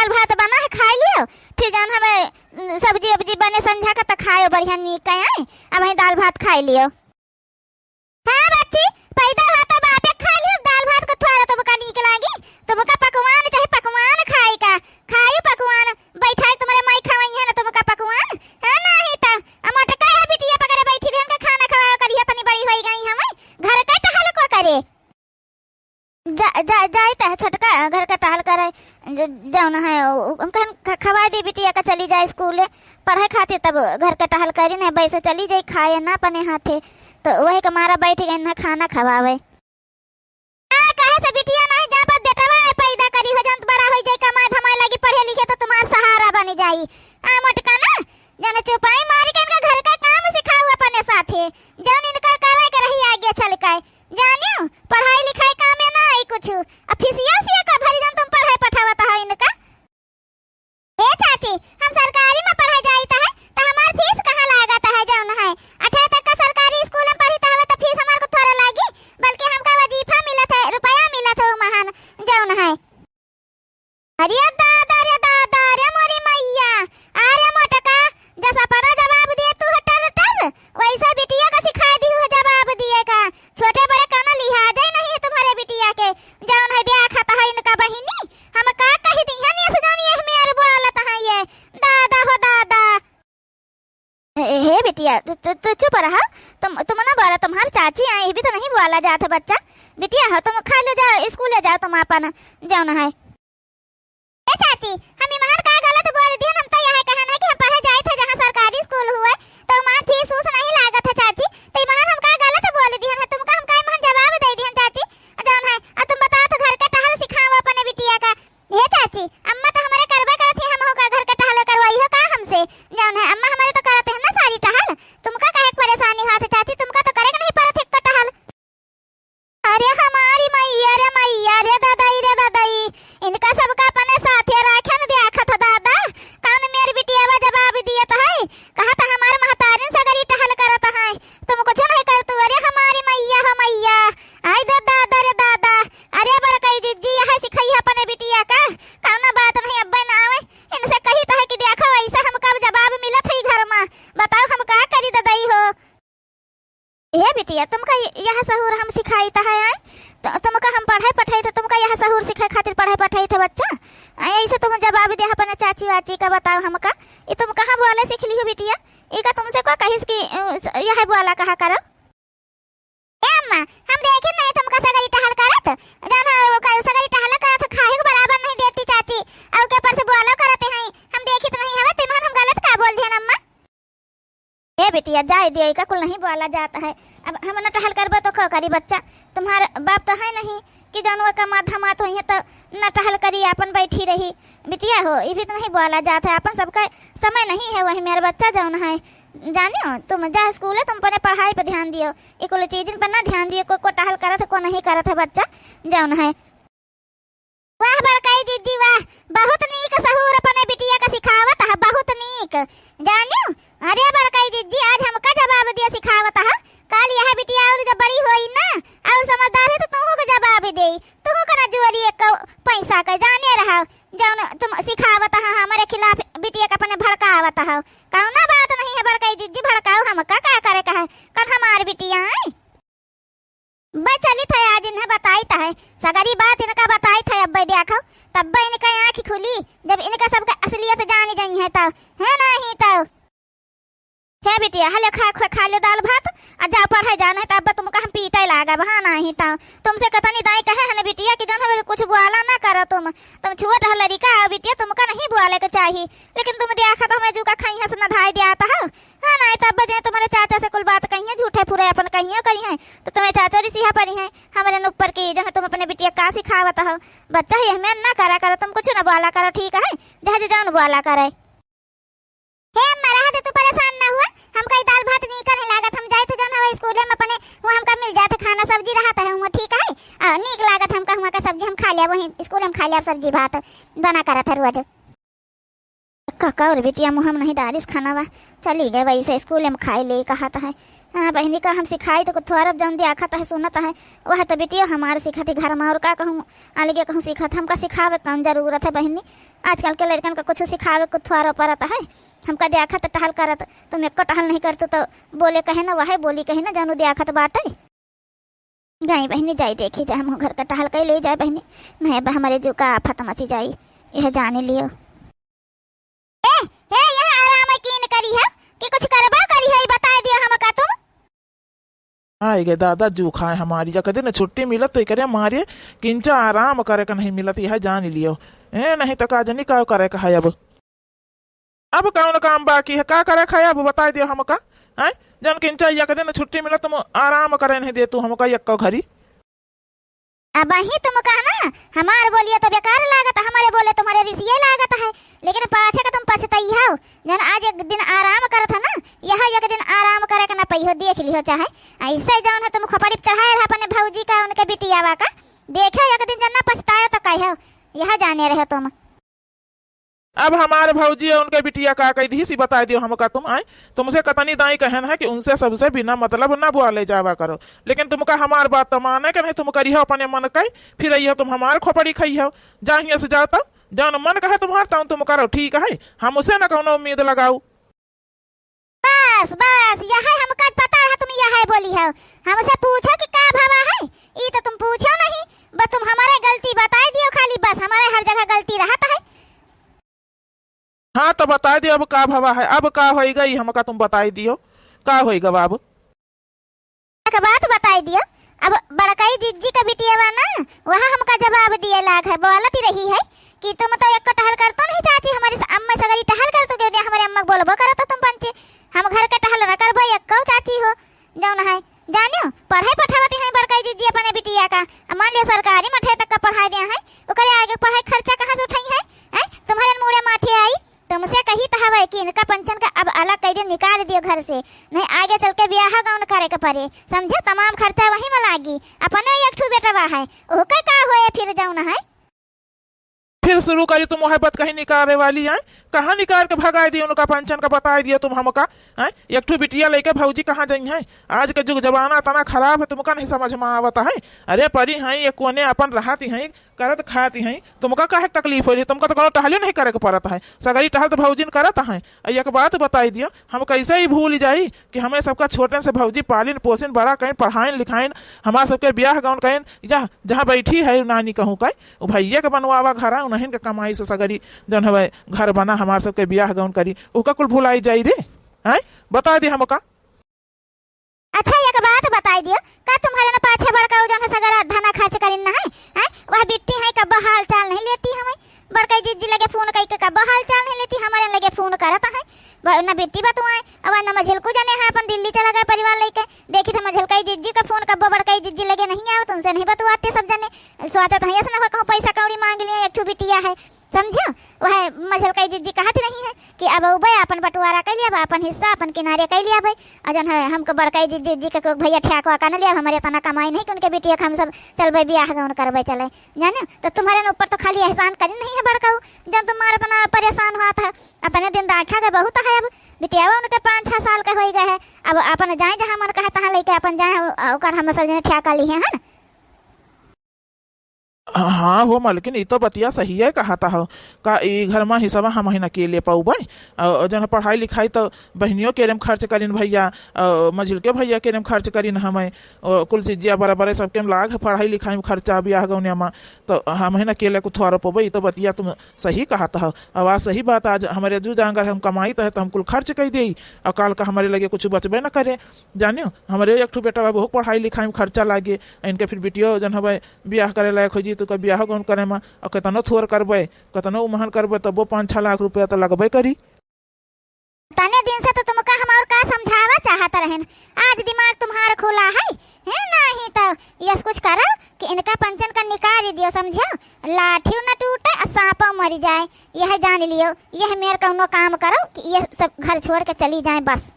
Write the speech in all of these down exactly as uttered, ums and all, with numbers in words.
भात बना है, खाइ लियो, फिर जौन हवे, उम, सब्जी उब्जी बने संझा का, त खायो बढ़िया नीक है। अबहीं दाल भात खाइ लियो। हाँ बच्ची, पैदा हुआ त बापे खाइ लियो, दाल भात का थोड़ा तुमका नीक लागी, तुमका पकवान चाही, पकवान खाइ का, खाई पकवान, बैठाई तुम्हरे माई खवइहैं न तुमका पकवान, हाँ नाहीं त, अ मोटका है बिटिया पकड़े बैठी रहे, हमका खाना खवावा करिहैं, तनी बड़ी होइ गई हमै, घर का टहल को करे। जा, जा, जाइत है छोटका घर का टहल करे, ज-, जौन है, उ, उ, हम कहन ख-, खवाइ दी बिटिया का, चली जाए स्कूले पढ़े खातिर, तब घर का टहल करी न, वैसे चली जाई खाए न अपने हाथे, त वही के मारा बैठ गई न खाना खवावे। आ, कहे से बिटिया नाहीं जा, बस बेटवा है पैदा करी हो, जौन बड़ा होइ जाई, कमाए धमाए लागी, पढ़े लिखे त तुम्हार सहारा बन जाई। आ, मोटका ना, जौन चुपाई मारी के इनका घर का काम सिखाऊ अपने साथे, जौन इनका करे के रही आगे चल के। जानियो, पढ़ाई लिखाई कामे ना आई कुछ। अब फीसिया उसिया का भरी जौन तुम पढ़ाई पठावत हो इनका। ए चाची, हम सरकारी में पढ़े जाइत है, त हमार फीस कहाँ लागत है जौन है? अठारह तक का सरकारी स्कूल में पढ़ी त हवे त फीस हमार को थोड़ा लागी, बल्कि हमका वजीफा मिलत है, रुपया मिलत है उ महान जौन है। अरे दादा, अरे दादा, अरे मोरी मैया, अरे मोटका, जस अपना जवाब दिए तू है टर टर, वैसे बिटिया का सिखाए दिहू है जवाब दिए का। छोटे बड़े कौनो लिहाजे नहीं है तुम्हरे बिटिया के। जौन है देखत है इनका बहिनी, हम का कहि दिहन, यस जौन यह मेर बोलत है ये। दादा हो दादा। ए, हे बिटिया, तू, तू, तू चुप रहा। तुम, तुम ना बोला, तुम्हार चाची आई, ये भी तो नहीं बोला जात है बच्चा। बिटिया हो, तुम खा ले जाओ, स्कूले जाओ तुम अपन, जौन है। ए चाची, हम इमहन का गलत बोल दिहन? हम तो यह कहन है कि हम पढ़े जाइत है जहाँ सरकारी स्कूल हुए, तो इमहन फीस उस नहीं लागत है चाची, तो इमहन हम का गलत बोल दिहन है? तुमका हम का इमहन जवाब दे दिहन चाची? जौन है, आ तुम बताओ तो घर के टहल सिखाओ अपने बिटिया का। हे चाची, अम्मा तो हमरे करबे करत है, हम हो का घर के टहल करवाई हो का हमसे? जौन है, अम्मा हमरे तो करत है ना सारी टहल, तुमका काहे के परेशानी होत है चाची? तुमका तो करे के नहीं परत है एक्को टहल। अरे हमारी मैया रे मैया रे दादाई रे दादाई, इनका सबका अपने साथे राखे न देखत ह दादा। कौन मेर बिटियावा जवाब दियत है, कहत हमार महतारिन सगरी टहल करत है, तुम कुछ नहीं करतू। अरे हमारी मैया हो मैया, आई दे दादा रे दादा। अरे बड़कई जिज्जी, यह सिखई है अपने बिटिया का, कौनो बात नहीं अब्बे ना आवे, इनसे कहित है कि देखो ऐसा हमका जवाब मिलत है घर मा, बताओ हम का करी ददई हो। ए बिटिया, तुमका य-, यह सहूर हम सिखाइत है, आय? त-, तुमका हम पढ़ाई पठाइत है, तुमका यह सहूर सिखाए खातिर पढ़ाई पठाइत है बच्चा। आय, ऐसे तुम जवाब दे अपने चाची वाची का, बताओ हमका। ई तुम कहाँ बोले सीख लिहू बिटिया? ई का तुमसे को कहिस कि, अ, स-, यह बोला कहा करो? ए अम्मा, हम देखिन नहीं तुमका सगरी टहल करत। जौन हो, वो कल सगरी टहल करत, खाए के बराबर नहीं देती चाची। और के पर से बोलो करत हैं। हम देखित नहीं हवे, तिमहन हम गलत का बोल दिहन अम्मा? ए बिटिया, जाए दियो, एका कुल नहीं बोला जात है। अब हम न टहल करबो तो का करी बच्चा? तुम्हार बाप तो है नहीं कि जौन वो कमात धमात होइहैं तो न टहल करी, आपन बैठी रही। बिटिया हो, ई भी तो नहीं बोला जात है, आपन सबका समय नहीं है, वही मेरा बच्चा जौन है। जानियो, तुम जा स्कूल, तुम अपने पढ़ाई पे ध्यान दियो, ई कुल चीजन पे ना ध्यान दियो, को, को टहल करत है, को नहीं करत है बच्चा जौन है। वाह बड़काई जिज्जी वाह, बहुत नीक सहूर अपने बिटिया का सिखावत ह, बहुत नीक। जानियो, अरे बड़काई जिज्जी, आज हमका जवाब दिया सिखावत ह। काल यह बिटिया और जब बड़ी होई ना और समझदार होई तो तुहू के जवाब देई, तुहू का ना जोरी एक पैसा का, जाने रहा। जौन तुम सिखावत ह हमरे खिलाफ बिटिया का अपने भड़कावत ह, कौनो बात नहीं है बड़काई जिज्जी, भड़काओ, हमका का करे का है, कौन हमार बिटिया है? बे चलित है, आज इन्हें बताइत है, सगरी बात इनका बताइत है। अब्बे देखो, तब्बे इनका आँख खुली, जब इनका सबका असलियत जान जाई है तो, है नहीं तो। हे बिटिया, हले खा, खा, खा ले दाल भात, आ जाओ पढ़े जाना है, तब तुमका हम पीटे लागब, हाँ नहीं तो। तुमसे कतनी दाई कहे है ना बिटिया कि जौन हमें कुछ बोला ना करो तुम, तुम छोट हो लड़िका हो बिटिया, तुमका नहीं बोले के चाही, लेकिन तुम देखा तो हमें जू का खाई हंस न धाई दिया था। हाँ, नाहीं तब बजे तुम्हरे चाचा से कुल बात कहिहैं, झूठे फुरे अपन कहिहैं करिहैं, तो तुम्हरे चाचा रिसिहा परिहैं हमरे ऊपर की, जहाँ तुम अपने बिटिया का सिखावत हो। बच्चा ही हमें ना करा करो, तुम कुछ ना बोला करो, ठीक है? जहाँ जे जौन बोला करे। हे अम्मा, रहा दे, तू परेशान ना हुआ, हमका ई दाल भात नीका नहीं लागत, हम जाइत है जौन हवा स्कूले में अपने, वो हमका मिल जात है खाना सब्जी रहत है, वो ठीक है, आ, नीक लागत हमका, हुआ का सब्जी हम खा लिया, वहीं स्कूल में खा लिया सब्जी भात बना करत है रोज। काका और बिटिया मुँह में नहीं डारिस खाना बा, चली गए वैसे स्कूल में खाई ले कहत है। हाँ बहिनी, का हम सिखाई तो कुछ थोड़ा जौन दियाखत है सुनत है, वह तो बिटिया हमार सिखत है घर में, और का कहूँ अलगे कहूँ सिखत, हमका सिखावे कौन जरूरत है बहिनी। आजकल के लड़कन का कुछ सिखावे कुछ थोड़ा परत है, हमका दियाखत टहल करत, तुम एको टहल नहीं करतू तो बोले कहे ना, वह बोली कहे ना जौन दियाखत बाटे। जाई बहिनी, जाई देखी जाए, हम घर का टहल कई ले जाए बहिनी, नहीं अब हमारे जो का आफत मची जाई, यह जाने लियो। ए, हे, यहाँ आराम कीन करी है कि कुछ करबा करी है, ई बताए दियो हमका तुम। आए गे दादा, जू खाए हमारी, एक दिन छुट्टी मिलत तो एकरे मारे किंचा आराम करे के नहीं मिलत, यह जान लियो। ए, नहीं तो का जनी का करे के है अब। अब कौन काम बाकी है, का करे के है अब बताए दियो हमका। हैं? जौन किंचा एक दिन छुट्टी मिलत, तुम आराम करे नहीं दे तू हमका यक्को घरी। अब ही तुम कहना, हमार बोलिए तो बेकार लागत, हमारे बोले तुम्हारे रिसिये लागत है, लेकिन पाछे का तुम पछताई हो। जौन आज एक दिन आराम करत हो ना, यह एक दिन आराम करे के ना पइहो, देख लिहो चाहे। ऐसे जौन है तुम खोपड़ी पे चढ़ाए रहा अपने भौजी का, उनके बिटियावा का, देखो एक दिन जौन ना पछताए तो कहो, यह जाने रहे तुम। अब हमार भौजी और उनके बिटिया का कही दिहिस, ई बताए दियो हमका तुम, आए? तुमसे कतनी दाई कहन है कि उनसे सबसे बिना मतलब ना बोले जावा करो, लेकिन तुमका हमार बात तो माने के नहीं, तुम करिहो अपने मन के, फिर अइहो तुम हमार खोपड़ी खइहो। जा हियां से जाओ तो, जौन मन कहे तुम्हार तौन तुम करो, ठीक है, हमसे न कौनो उम्मीद लगाओ। बस, बस, यह हमका पता है, तुम यह बोली हो। हमसे पूछो कि का भवा है, ई तो तुम पूछो नहीं, बस तुम हमारे गलती बताए दियो खाली, बस हमारे हर जगह गलती रहत है। हाँ, तो बताए दियो अब का भवा है, अब का होइगा, ई हमका तुम बताए दियो, का होइगा बाबू? एक बात बताई दियो, अब बड़कई जिज्जी का बिटिया बा ना, वह हमका जवाब दिए लाग है, बोलत ही रही है कि तुम तो एक टहल करतो नहीं चाची, हमारी स-, अम्मा सगरी टहल करतो, के दे हमारे अम्मा के बोलबो करत तुम पंचे, हम घर के टहल न करबो एको चाची हो, जौन है, जानियो, पढ़ाई पठावत हैं बड़कई जिज्जी अपने बिटिया का, अब मान लियो सरकारी मठे तक का पढ़ाई दे हैं, ओकरे आगे पढ़ाई खर्चा कहाँ से उठाई है, हैं? तुम्हारे मूड़े माथे आई, तुमसे कही त हवै कि इनका पंचन का अब अलग कई दिन निकाल दियो घर से, नहीं आगे चल के ब्याह गौन करे के पड़े, समझे? तमाम खर्चा वही में लागी। अपने एक ठू बेटवा है, ओके का होए फिर जौन है। फिर शुरू करी तुम वह बात कहीं निकाले वाली है, कहाँ निकाल के भगाए दियो उनका पंचन का, बताए दियो तुम हमका, हैं? एक ठू बिटिया लेके भौजी कहाँ जाई हैं? आज के जुग जमाना इतना खराब है, तुमका नहीं समझ में आवत है। अरे परी हैं, ये कोने अपन रहती हैं, करत खात ही हैं, तुमका काहे तकलीफ हो रही? तुमका तो कोनो टहले नहीं करे के पड़त है, सगरी टहल तो भौजिन करत हैं। आ एक बात बताई दियो, हम कैसे ही भूल जाई कि हमें सबका छोटे से भौजी पालिन पोसिन, बड़ा कइन, पढ़ाइन लिखाइन, हमार सबके ब्याह गौन कइन, या जहाँ बैठी है नानी कहूँ का, उ भैया के बनवावा घर, उन्हीं के कमाई से सगरी जौन हवे घर बना, हमार सबके ब्याह गौन करी, ओका कुल भुलाई जाई रे। हैं? बता दे हमका। अच्छा, एक बात बताई दियो, का तुम्हारे न पाछे बड़का उ जौन है सगरा धना खर्च करिन न है? हैं? वह बिट्टी है, कब्बो हाल चाल नहीं लेती हमें। बड़कई जिज्जी लगे फोन कई के कब्बो हाल चाल नहीं लेती, हमारे लगे फोन करत है। ब-, न बिट्टी बतुआए, अब न मझिलकू जने है, अपन दिल्ली चला गए परिवार लेके। देखी तो मझिलकई जिज्जी का फोन कब्बो बड़कई जिज्जी लगे नहीं आवत, उनसे नहीं बतुआते सब जने। सोचत है, ऐसा न हो कहूँ पैसा कौड़ी मांग लिए, एक ठू बिटिया है। समझो, वह मझलकई जिज्जी कहत रही है कि अब उबे अपन बंटवारा कइ लिया, अपन हिस्सा अपन किनारे कइ लिया भाई। और जौन है हमको बड़कई जिज्जी, जिज्जी के कोई भैया ठेकवा का न लिया, हमारे इतना कमाई नहीं कि उनके बिटिया के हम सब चलबे बियाह गौन करबे चले, जाने? तो तुम्हारे न ऊपर तो खाली एहसान करी नहीं है बड़काऊ, जब तुम्हारे इतना परेशान हुआ था, इतने दिन रखा गए बहुत है। अब बिटियावा उनके पाँच छः साल के होई गए है, अब अपन जाए जहाँ मन कहे तहाँ लेके अपन जाए, ओकर हम सब जने ठेका ली है, है ना? हाँ हो मलकिन, ई तो बतिया सही है कहत हो। का ई घर मा हिसवा हमहिन अकेले पउबै? अ, जौन पढ़ाई लिखाई तो बहिनियो केरे म खर्च करिन भैया, अ, मझिलके भैया केरे म खर्च करिन हमै, अ, कुल चीजिया बराबर है, सबके म लाग है पढ़ाई लिखाई म खर्चा, बियाह गौनिया मा, तो हमहिन अकेले कुछ थोड़ा पउबै, ई तो बतिया तुम सही कहत हो। अब आज सही बात, आज हमरे जू जांगर हम कमाइत है तो हम कुल खर्च कइ देई, अउ काल का हमरे लगे कुछ बचबे न करे। जानियो, हमरे एक ठो बेटा बा, बहुत पढ़ाई लिखाई म खर्चा लागे, इनके फिर बिटियो जौन हवै बियाह करे लायक होइ जी, तो का बियाह गौन करे मा, अउ केतनो थोर करबै, केतनो उमहन करबै, तबो पाँच छः लाख रुपया तो लगबै करी। तने दिन से तो तुमका हम और का समझावा चाहत रहेन, आज दिमाग तुम्हार खुला है, है? नहीं तो यस कुछ करो कि इनका पंचन का निकाल दियो, समझो, लाठियो न टूटे और सांपो मरी जाए, यह जान लियो। यह मेर कौनो काम करो कि यह सब घर छोड़ के चली जाए बस।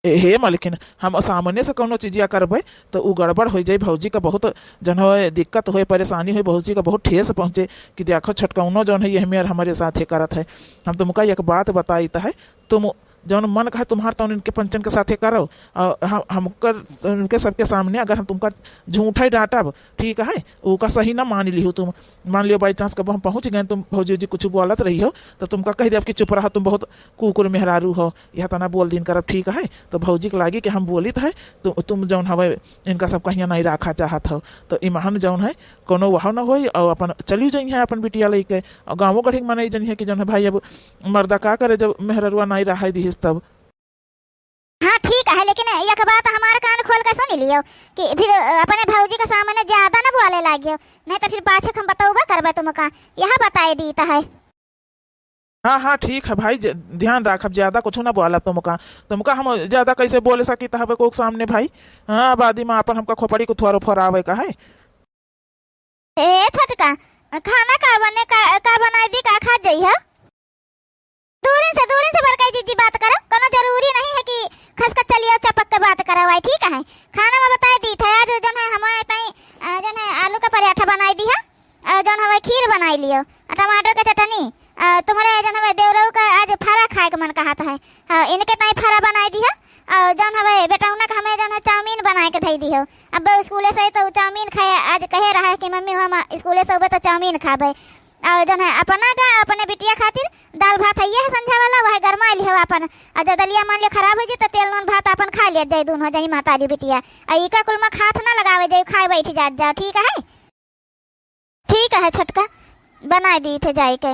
ए, हे मलकिन, हम सामने से कउनो चीजिया करबे, त उ गड़बड़ होइ जाई। भौजी का बहुत जौन है दिक्कत होए, परेशानी होए, भौजी का बहुत ठेस पहुँचे कि देखो छोटकउनो जौन है, यह मेर हमरे साथे करत है। हम तुमका एक बात बताइत है, तुम जौन मन कहे तुम्हार तौन इनके पंचन के साथे करो। और हम, हमकर, उनके सबके सामने अगर हम तुमका झूठा ही डाँटब, ठीक है, ओका सही ना मान लिहो तुम। मान लियो by chance कब हम पहुँच गए, तुम भौजी जी कुछ बोलत रही हो, तो तुमका कह देब कि चुप रहो, तुम बहुत कुकुर मेहरारू हो, यह तना बोल दिन करब, ठीक है। तो भौजी के लागी कि हम बोलित है, तु-, तुम जौन हवे इनका सबका हियाँ नहीं राखा चाहत हो, तो इमहन जौन है कउनो वह न होई, और अपन चली जइहैं अपन बिटिया लइके, और गाँवो गढ़ी के मनई जनिहैं कि जौन है भाई अब मर्दा का करे जब मेहररुआ नहीं रहे दिहिस तब। हाँ, ठीक है, लेकिन एक बात हमार कान खोल के सुन लियो कि फिर, अ, अपने भौजी के सामने ज्यादा न बोले लागियो, नहीं तो फिर पाछे हम बतौबे करबे तुमका, यह बताए दीत है। हाँ, हाँ, ठीक है भाई, ज-, ध्यान राखब, ज्यादा कुछ ना बोलब तुमका, तुमका हम ज्यादा कैसे बोल सकित हवे कोक सामने भाई? हाँ, आबादी में अपन हमका खोपड़ी को थोरो फोरावे का है। ए छोटका, खाना का बने, का, का बनाई दी, का खात जइहा? दूरिन से, दूरिन से बड़काई जिज्जी बात करो, कोनो जरूरी नहीं है कि खस के चलियो चपक के बात करो भाई, ठीक है? खाना में बताए दीत है, आज जौन है हमारे ताई, अ, जौन है आलू का पराठा बनाई दिहा, और जौन हवे खीर बनाई लियो, और टमाटर का चटनी, और तुम्हरे जौन हवे देवरऊ का आज फरा खाए के मन कहत है, हाँ, इनके ताई फरा बनाई दिहा, और जौन हवे बेटौना का हमें जौन है चाउमीन बनाए के धई दिहो। अब स्कूले से तो चाउमीन खाए, आज कहे रहा है कि मम्मी हम स्कूले से अबे तो चाउमीन खाबे, और जौन है अपना गा अपने बिटिया खातिर दाल भात है, ये है संझा वाला, वह गरमाई लिहो अपन, और जब दलिया मान लियो खराब हो जाए तो तेल नून भात अपन खा लिया जाए दोनों जनी महतारी बिटिया, और इका कुल में हाथ ना लगावे जाए, खाए बैठ जात जाओ, ठीक है? ठीक है छोटका, बनाए दी थे जाए के।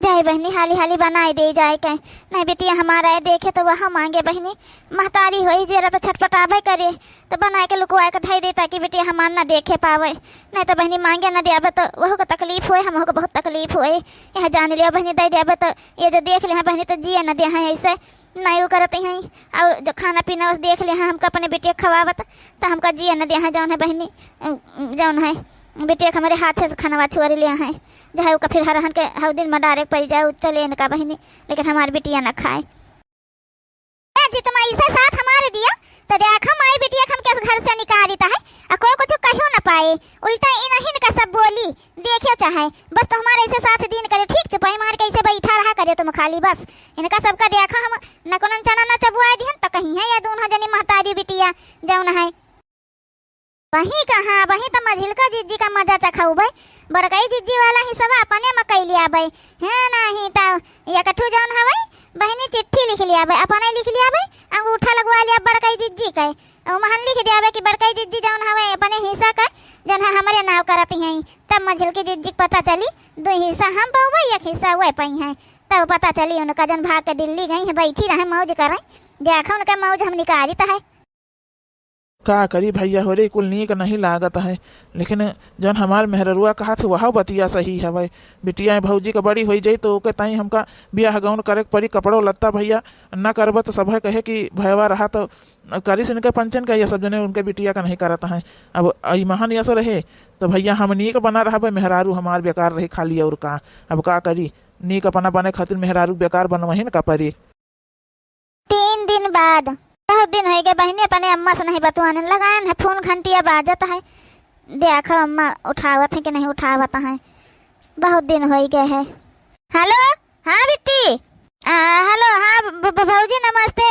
जाए बहिनी, हाली हाली बनाए दे जाए के। नहीं बिटिया हमारा है देखे तो वह मांगे बहिनी, महतारी होई जेरा तो छटपटावे करे, तो बनाए के लुकवाए के धई दे ताकि बिटिया हमार ना देखे पावे। नहीं तो बहिनी मांगे ना दियाबे तो वहू का तकलीफ होए, हमहू का बहुत तकलीफ होए। यह जान लिया बहिनी, दे दियाबे तो ये जो देख ले हैं बहिनी तो जिए ना दे हैं ऐसे। नहीं उ करत हैं, और जो खाना पीना बस देख ले हैं, हमका अपने बिटिया खवावत, तो हमका जिए न दे हैं, जौन है बहिनी, अ, जौन है बिटिया के हमरे हाथे से खानवा छुअर ले हैं, चाहे ओका फिर हरहन के हर दिन में डारे के पड़ जाए, उ चले इनका बहिनी, लेकिन हमार बिटिया न खाए। ए जी, तुम ऐसे साथ हमारे दिया, तो देखो माई बिटिया के हमके घर से निकालित है, आ कोई कुछ कहो न पाए, उल्टा इन्हीं का सब बोली, देखियो चाहे, बस तो हमारे ऐसे साथ दिन करे, ठीक चुपाई मार के ऐसे बैठा रहा करे तुम खाली बस। इनका सबका देखा हम न कोनो चना न चबुआए दिहन, त कहीं है या दोनों जनी महतारी बिटिया जौन है। वही कहाँ, वही त मझिलका जिज्जी का मजा चखउबे, बड़कई जिज्जी वाला ही सब अपने में कइ लियाबे। हैं नहीं त एकठू जौन हवे, बहिनी चिट्ठी लिख लियाबे, अपने लिख लियाबे, अंगूठा लगवा लिया बड़कई जिज्जी के। ओमहन लिख दियाबे कि बड़कई जिज्जी जौन हवे अपने हिस्सा का, जौन है हमरे नाव करत हैं। तब मझिलकी जिज्जी के पता चली, दो हिस्सा हम पउबे, एक हिस्सा वह पइहैं। तब पता चली उनका जौन भाग के दिल्ली गई हैं, बैठी रहे मौज करें। देखा उनका मौज हम निकालित है। का करी भइया हो रे, कुल नीक नहीं लागत है, लेकिन जौन हमार मेहररुआ कहत है वह बतिया सही हवे। बिटिया भौजी के बड़ी होई जाई तो ओके ताई हमका बियाह गौन करे के पड़ी, कपड़ो लत्ता भइया न करबे तो सभे कहे कि भयवा रहा तो करिस इनके पंचन का, ये सब जने उनके बिटिया का नहीं करत हैं। अब इमहन यस रहे, तो भइया हमनी के बना रहबे, मेहरारू हमार बेकार रहे खाली, और का। अब का करी, नीक अपना बने खातिर मेहरारू बेकार बनवहिन का परी। तीन दिन बाद, बहुत दिन होइ गए बहिनी, अपने अम्मा से नहीं बतुआने, लगाएन है फोन, घंटिया बाजत है, देखो अम्मा उठावत है कि नहीं उठावत है, बहुत दिन होइ गए है। हेलो, हाँ बिट्टी। आ, हेलो, हाँ ब-, ब-, भौजी नमस्ते।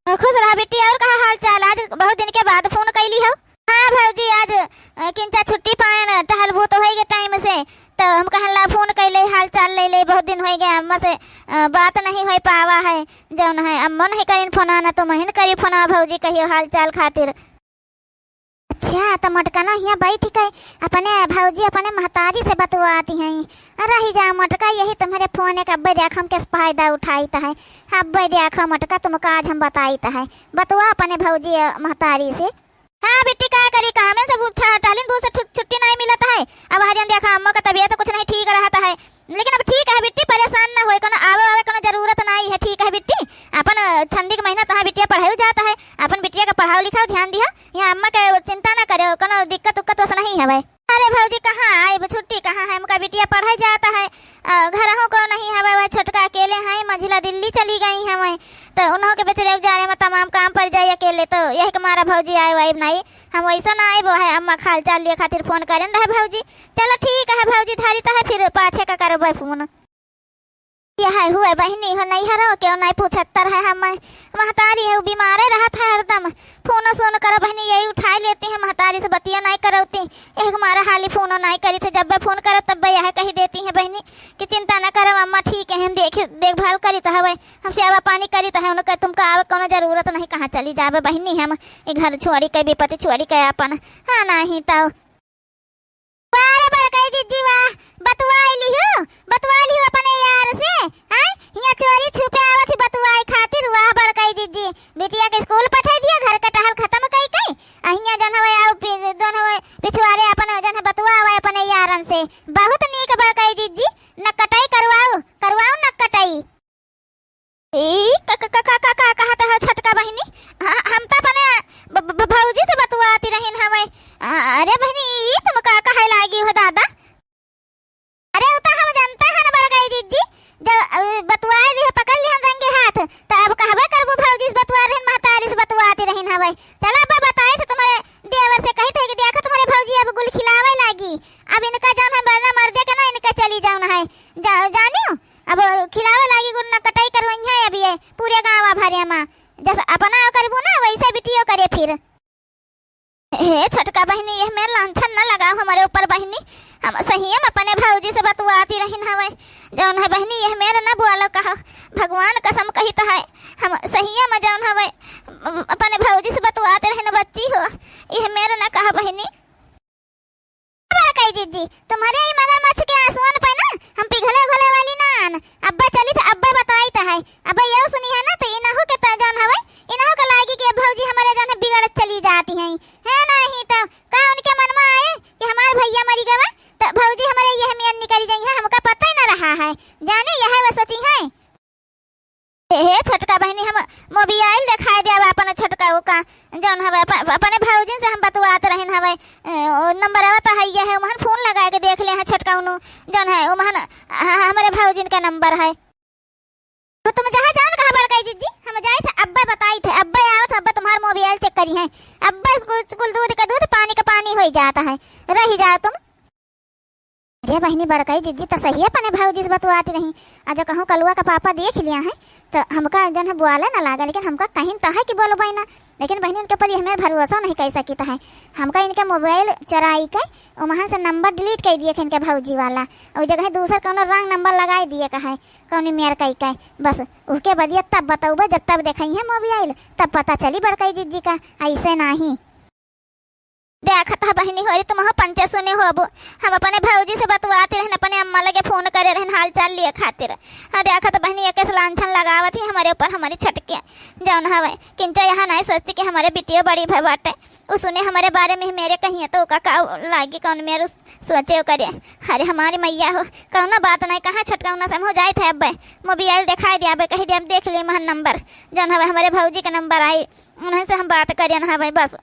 खुश रहा बिट्टी, और कहा हाल चाल? आज बहुत दिन के बाद फोन कैली हो। हाँ भौजी, आज, अ, किंचा छुट्टी पाएन, टहलबू तो होई गए टाइम से, तो हम कहन ला फोन कैले, हाल चाल ले ले, बहुत दिन होई गए अम्मा से, अ, बात नहीं होई पावा है, जौन है अम्मा नहीं करिन फोन, ना तुम ही करी फोन भौजी, कहियो हाल चाल खातिर। अच्छा, त मोटका ना हियाँ बैठ के अपने भौजी, अपने महतारी से बतुआती हैं। रही जा मोटका, यही तुम्हरे फोन एक अब्बे देख हम कैसे फायदा उठाइत है। अब्बे देखो मोटका, तुमका आज हम बताइत है। बतुआ अपने भौजी, अ, महतारी से। हाँ बिट्टी, का करी, काम से भूख छा-, टहलिन भूख से छु-, छुट्टी नहीं मिलत है। अब हरियन देखा, अम्मा का तबीयत कुछ नहीं ठीक रहत है। लेकिन अब ठीक है बिट्टी, परेशान ना होए, कोनो आवे, आवे कोनो जरूरत नहीं है, ठीक है बिट्टी। अपन, अ, ठंडी के महीना तहाँ बिटिया पढ़ाई जात है, अपन बिटिया का पढ़ाओ लिखाओ ध्यान दिया। यहाँ अम्मा के चिंता ना करे, कोनो दिक्कत उक्कत वस नहीं हवे। अरे भौजी, कहाँ आइब, छुट्टी कहाँ है, हमका बिटिया पढ़े जात है, अ, घरहूँ को नहीं हवे, वह छोटका अकेले हैं, मझिला दिल्ली चली गई हवे, तो उन्हों के बेचारे के जाने में तमाम काम पड़ जाई अकेले, तो यह के मारा भौजी आए वाइब नहीं, हम वैसा ना आइब, वह अम्मा खाल चाल लिए खातिर फोन करेन रहे भौजी। चलो ठीक है भौजी, धारी तो है, फिर पाछे का करबे फोन। यह हुए बहिनी हो, नैहरो केहू नाई पूछत्तर है, हम महतारी है, उ बीमारे रहत है हरदम। फोनो सोन करो बहिनी, यही उठाई लेती है, महतारी से बतिया नाई करौती। एक मारा हाली फोनो नाई करी थे, जब फोन करब तब यह कही देती है बहिनी कि चिंता न करो अम्मा, ठीक है, हम देख, देखभाल करी तो हवे, हम सेवा पानी करी तो है, उनका तुमका आवे कोनो जरूरत नहीं, कहाँ चली जावे बहिनी हम, ये घर छोड़ी के, विपत्ति छोड़ी के अपन, हाँ नहीं तो। वाह रे बड़कई जिज्जी वाह, बतुआई लिहू, बतुआई लिहू अपने यार से, हैं? हियाँ चोरी छुपे आवत ही बतुआई खातिर, वाह बड़कई जिज्जी। बिटिया के स्कूल पठाई दिया, घर के टहल खतम कई कई, आ हियाँ जौन हवे आउ पि-, जौन हवे पिछुआरे अपन जौन है बतुआ हवे अपने यारन से। बहुत नीक बड़कई जिज्जी, नकटई करवाऊ, करवाऊ नकटई। ई क-, क-, क-, क-, क-, का कहत हो छोटका बहिनी? ह-, हम त अपने ब-, ब-, ब-, भौजी से बतुआती रहिन हवे। अ-, अरे बहिनी, ई तुम का कहे लागी हो दादा? अरे उ त हम जनते हैं न बड़कई जिज्जी, जब, अ, बतुआए लिहे, पकड़ लिहन रंगे हाथ, त अब कहबे करबू भौजी से बतुआ रहिन, महतारी से बतुआती रहिन हवे। चला अब बताई थे तुम्हारे देवर से कही थे कि देखो तुम्हारे भौजी अब गुल खिलावे लागी, अब इनका जौन है बरना मर्दे के ना इनका चली जौन है, जा-, जानियो अब खिलावे लागी गुन्ना कटाई करवइहैं अब ये पूरे गाँव भरे मा। जस अपना करबू ना वैसे बिटियो करे फिर। हे छोटका बहिनी, यह मेर लांछन न लगाओ हमरे ऊपर बहिनी। हम सहिये में अपने भौजी से बतुआती रहिन हवे। जौन है बहिनी, यह मेर न बोलो कहो। भगवान कसम कहित है। हम सहिये में जौन हवे अपने भौजी से बतुआते रहिन बच्ची हो। यह मेर न कहो बहिनी। बड़कई जिज्जी, तुम्हरे ई मगरमच्छ के आंसुअन पे ना हम पिघले उघले वाली ना आन। अब्बे चली त अब्बे बताई त है। अब्बे यहू सुनी है ना त इनहू के त जौन हवे, इनहू के लागी कि अब भौजी हमरे जौन है बिगड़त चली जाती हैं। है नहीं त का उनके मन में आए कि हमार भैया मरी गवा त भौजी हमरे यह मेर निकरी जइहैं, हमका पता ही ना रहा है। जाने यह वो सोची हैं। हे, हे छोटका बहिनी, हम मोबाइल देखाई देब अपन छोटका ओका, जौन हवे अपन, अपने भौजिन से हम बतुआत रहिन हवे। ए, ओ नंबरवा त हइये है, उमहन फोन लगाए के देख ले हैं छोटका उनु, जौन है उमहन ह-, हमरे भौजिन का नंबर है। तो तुम जहाँ जान कहाँ बड़कई जिज्जी, हम जाई थे अब्बे बताई थे, अब्बे आवत अब्बे तुम्हार मोबाइल चेक करी है, अब्बे कुल, कुल दूध का दूध पानी का पानी होई जात है, रही जाओ तुम। अरे बहिनी, बड़कई जिज्जी त सही अपने भौजी से बतुआती रही। आ जो कहूँ कलुआ का पापा देख लिया है, त हमका जौन है बुआले ना लागे, लेकिन हमका कहिन त है कि बोलबे ना। लेकिन बहिनी, उनके ऊपर ये हमें भरोसा नहीं कर सकित है। हमका इनके मोबाइल चोराई के, उमहन से नंबर डिलीट कर दिए के इनके भौजी वाला, और जगह दूसर कौनो रॉन्ग नंबर लगाई दिए का है, कौनी मेर कई के। बस उहके बदिया तब बतौबे, जब तब देखइहैं मोबाइल, तब पता चली बड़कई जिज्जी का। ऐसे नहीं। देखत ह बहिनी होरी, तुमहू पंचे सुने होबू। हम अपने भौजी से बतुआत रहन, अपने अम्मा लगे फोन करे रहन हाल चाल लिए खातिर। हाँ, देखत बहिनी एके से लांछन लगावत ही हमरे ऊपर, हमरी छटके जौन हवे। किंचा यहाँ नहीं सोचती कि हमरे बिटियो बड़ी भई बाटे। उ सुने हमरे बारे में मेरे कहिए तो ओका का लागी, कौन मेर सोचे करे। अरे हमारी मैया हो, कौनो बात नहीं, कहाँ छटका उन्ना से हम हो जाए थे अब्बे। मोबाइल देखाई दिया अब्बे, कही दिया, "अब देख ले महन नंबर, जौन हवे हमरे भौजी के नंबर आई, उन्हें से हम बात करियन हवे बस।"